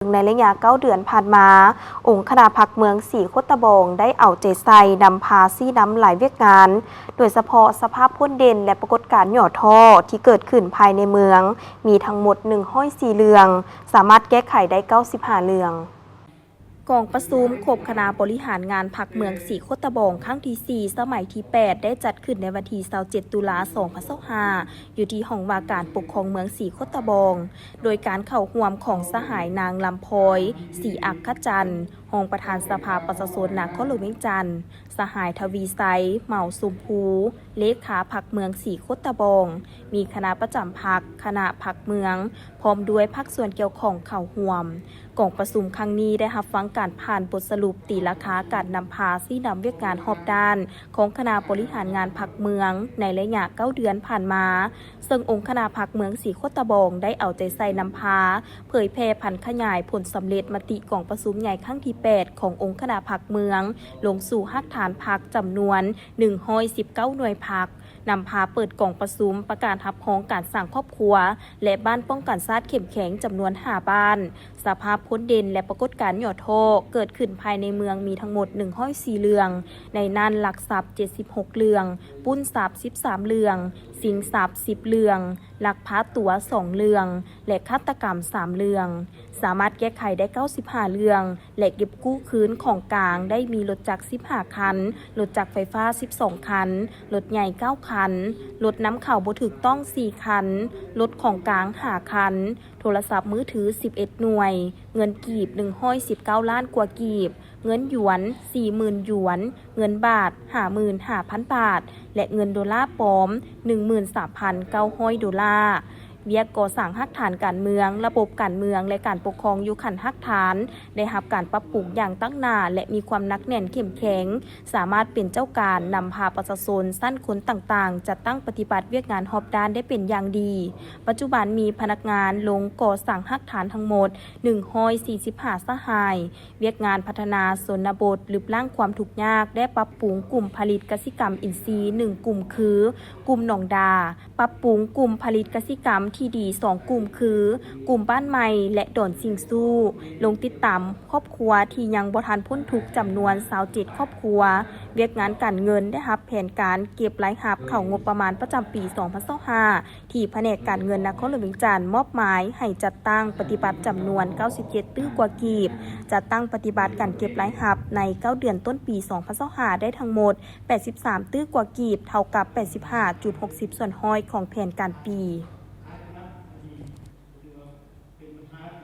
ໃນໄລຍະເກົ້າເດືອນຜ່ານມາ, ອົງຄະນະພັກເມືອງສີໂຄດຕະບອງໄດ້ເອົາໃຈໃສ່ນຳພາຊີ້ນຳຫຼາຍວຽກງານ, ໂດຍສະເພາະສະພາບພົ້ນເດັ່ນ ແລະ ປາກົດການຫຍໍ້ທໍ້ທີ່ເກີດຂຶ້ນພາຍໃນເມືອງ ມີທັງໝົດໜຶ່ງຮ້ອຍສີ່ເລື່ອງ, ສາມາດແກ້ໄຂໄດ້ເກົ້າສິບຫ້າເລື່ອງ. ກອງປະຊຸມຄົບຄະນະບໍລິຫານງານພັກເມືອງສີໂຄດຕະບອງ ຄັ້ງທີສີ່ ສະໄໝທີແປດ ໄດ້ຈັດຂຶ້ນໃນວັນທີຊາວເຈັດ ຕຸລາ ສອງພັນຊາວຫ້າ ຢູ່ທີ່ຫ້ອງວ່າການປົກຄອງເມືອງສີໂຄດຕະບອງ ໂດຍການເຂົ້າຮ່ວມຂອງສະຫາຍນາງ ລຳພອຍ ສີອັກຂະຈັນ ຮອງປະທານສະພາປະຊາຊົນນະຄອນຫຼວງວຽງຈັນ, ສະຫາຍ ທະວີໄຊ ເໝົາຊົມພູ ເລຂາພັກເມືອງສີໂຄດຕະບອງ, ມີຄະນະປະຈຳພັກ, ຄະນະພັກເມືອງ ພ້ອມດ້ວຍພາກສ່ວນກ່ຽວຂ້ອງເຂົ້າຮ່ວມ. ກອງປະຊຸມຄັ້ງນີ້ໄດ້ຮັບຟັງການຜ່ານບົດສະຫຼຸບຕີລາຄາການນຳພາຊີ້ນຳວຽກງານຮອບດ້ານຂອງຄະນະບໍລິຫານງານພັກເມືອງໃນໄລຍະເກົ້າເດືອນຜ່ານມາ, ເຊິ່ງອົງຄະນະພັກເມືອງສີໂຄດຕະບອງໄດ້ເອົາໃຈໃສ່ນຳພາເຜີຍແຜ່ຜັນຂະຫຍາຍຜົນສຳເລັດມະຕິກອງປະຊຸມໃຫຍ່ຄັ້ງທີແປດ ຂອງອົງຄະນະພັກເມືອງ ລົງສູ່ຮາກຖານພັກຈຳນວນໜຶ່ງຮ້ອຍສິບເກົ້າໜ່ວຍພັກ, ນຳພາເປີດກອງປະຊຸມປະກາດຮັບຮອງການສ້າງຄອບຄົວ ແລະ ບ້ານປ້ອງກັນຊາດເຂັ້ມແຂງຈຳນວນຫ້າບ້ານ. ສະພາບພົ້ນເດັ່ນ ແລະ ປາກົດການຫຍໍ້ທໍ້ເກີດຂຶ້ນພາຍໃນເມືອງມີທັງໝົດໜຶ່ງຮ້ອຍສີ່ເລື່ອງ, ໃນນັ້ນລັກຊັບເຈັດສິບຫົກເລື່ອງ, ປຸ້ນຊັບສິບສາມເລື່ອງ, ຊິງຊັບສິບເລື່ອງ, ລັກພາຕົວສອງເລື່ອງ ແລະ ຄາດຕະກຳສາມເລື່ອງ. ສາມາດແກ້ໄຂໄດ້ເກົ້າສິບຫ້າເລື່ອງ ແລະ ເກັບກູ້ຄືນຂອງກາງໄດ້ມີລົດຈັກສິບຫ້າຄັນ, ລົດຈັກໄຟຟ້າສິບສອງຄັນ, ລົດໃຫຍ່ເກົ້າຄັນ, ລົດນຳເຂົ້າບໍ່ຖືກຕ້ອງສີ່ຄັນ, ລົດຂອງກາງຫ້າຄັນ, ໂທລະສັບມືຖືສິບເອັດໜ່ວຍ, ເງິນກີບໜຶ່ງຮ້ອຍສິບເກົ້າລ້ານກວ່າກີບ, ເງິນຢວນສີ່ໝື່ນຢວນ, ເງິນບາດຫ້າໝື່ນຫ້າພັນບາດ ແລະ ເງິນໂດລາປອມໜຶ່ງໝື່ນສາມພັນເກົ້າຮ້ອຍໂດລາ. ວຽກກໍ່ສ້າງຮາກຖານການເມືອງ, ລະບົບການເມືອງ ແລະ ການປົກຄອງຢູ່ຂັ້ນຮາກຖານ ໄດ້ຮັບການປັບປຸງຢ່າງຕັ້ງໜ້າ ແລະ ມີຄວາມໜັກແໜ້ນເຂັ້ມແຂງ, ສາມາດເປັນເຈົ້າການນຳພາປະຊາຊົນຊັ້ນຄົນຕ່າງໆ ຈັດຕັ້ງປະຕິບັດວຽກງານຮອບດ້ານໄດ້ເປັນຢ່າງດີ. ປັດຈຸບັນມີພະນັກງານລົງກໍ່ສ້າງຮາກຖານທັງໝົດໜຶ່ງຮ້ອຍສີ່ສິບຫ້າສະຫາຍ. ວຽກງານພັດທະນາຊົນນະບົດ, ລຶບລ້າງຄວາມທຸກຍາກ ແລະ ປັບປຸງກຸ່ມຜະລິດກະສິກຳອິນຊີໜຶ່ງກຸ່ມຄື ກຸ່ມໜອງດາ, ປັບປຸງກຸ່ມຜະລິດກະສິກຳທີ່ດີສອງກຸ່ມຄື ກຸ່ມບ້ານໃໝ່ ແລະ ດອນຊິງຊູ້, ລົງຕິດຕາມຄອບຄົວທີ່ຍັງບໍ່ທັນພົ້ນທຸກຈຳນວນຊາວເຈັດຄອບຄົວ. ວຽກງານການເງິນໄດ້ຮັບແຜນການເກັບລາຍຮັບເຂົ້າງົບປະມານປະຈຳປີສອງພັນຊາວຫ້າ ທີ່ພະແນກການເງິນນະຄອນຫຼວງວຽງຈັນມອບໝາຍໃຫ້ຈັດຕັ້ງປະຕິບັດຈຳນວນເກົ້າສິບເຈັດຕື້ກວ່າກີບ, ຈັດຕັ້ງປະຕິບັດການເກັບລາຍຮັບໃນເກົ້າເດືອນຕົ້ນປີສອງພັນຊາວຫ້າ ໄດ້ທັງໝົດແປດສິບສາມຕື້ກວ່າກີບ, ເທົ່າກັບແປດສິບຫ້າຈຸດຫົກສິບສ່ວນຮ້ອຍຂອງແຜນການປີ.